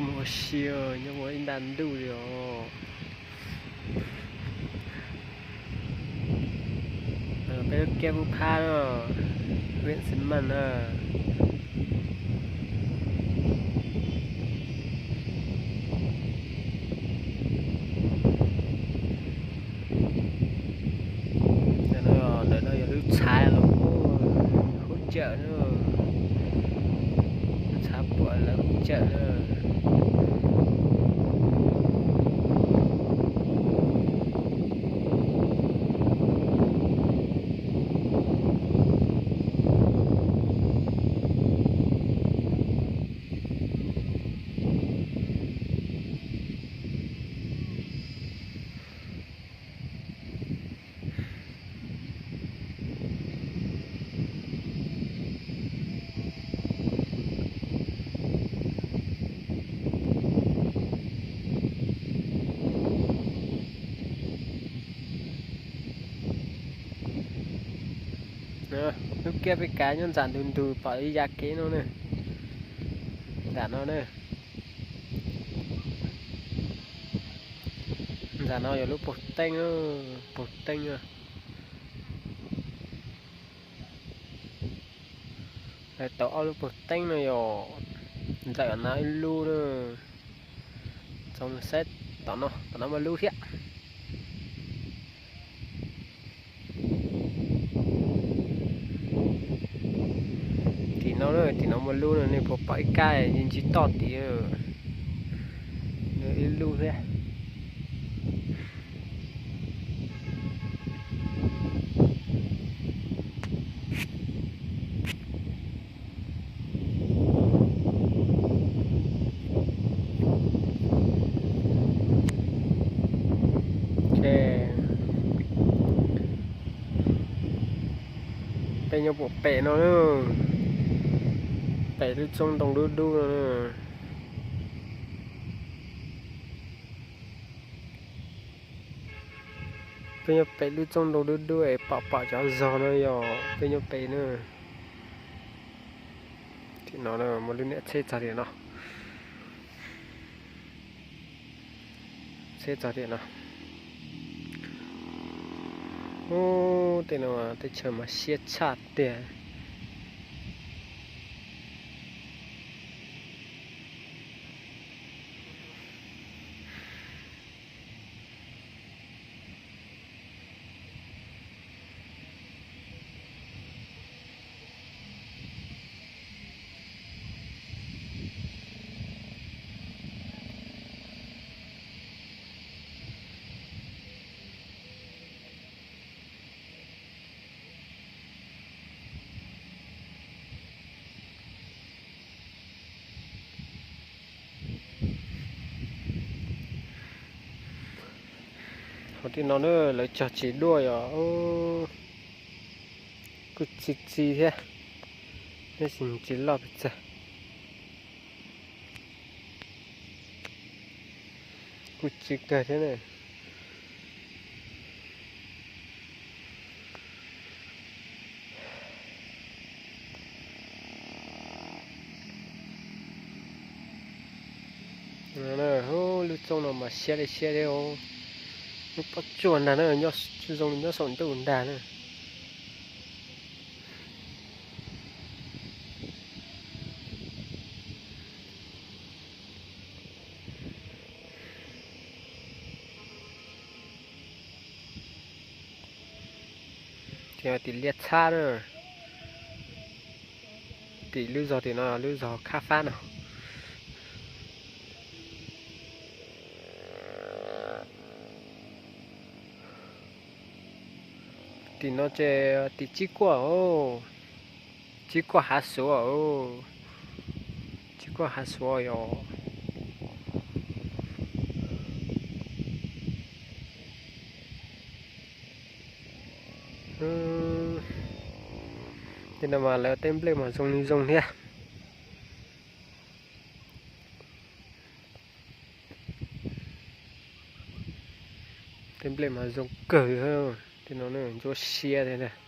Mus ua si nyob ua ib nta ntuj li os. Peb lub kiab Pub Phab na, huyện Xi Măng na. Ntawm no yog lub tshav los hub cawm na, lub tshav puam lawv hub cawm na. Lub kiab peb kav nyob nram ntug ntug pom ib yav kev no ne. Nram no ne. Nram no yog lub puag teeb, puag teeb. Lawv tau ob lub puag teeb no yog ntawm no ib lub na. Txhoov saib tom no, tom no muaj lub thiab. Tim no, tim no muaj lub no, nej puas pom ib kab yeej ntsib toj tim ib lub thiab. Peb nyob puag pem no, pem lub tsob ntoo dub dub no. Peb nyob pem lub tsob ntoo dub dub es pom pom cov zog no yog peb nyob pem na. Tim no muaj lub niam tsheb txog tim no. Tsheb txog tim no. Ub, tej no teb chaws mas siab tshaj tiag. Hauv tim no na lawv cog tsev duaj yom, kuj txi txi thiab, tab sis tsis loj pes tsawg. Kuj txi kawg thiab na. Lub txooj no mas siab li siab thiab, lub pob tsuas ntag na, zoo li nyob saum ntuj ntag na. Tim liaj txhab na, tim lub zog tim no lub zog khab fab no. Tim no ces tim Tsib Kuaj, Tsib Kuaj Hav Suav, Tsib Kuaj Hav Suav yom. Tej no mas lawv tej nplej mas zoo li zoo thiab. Tej nplej mas zoo kawg li, tej no ntsuab siab thiab.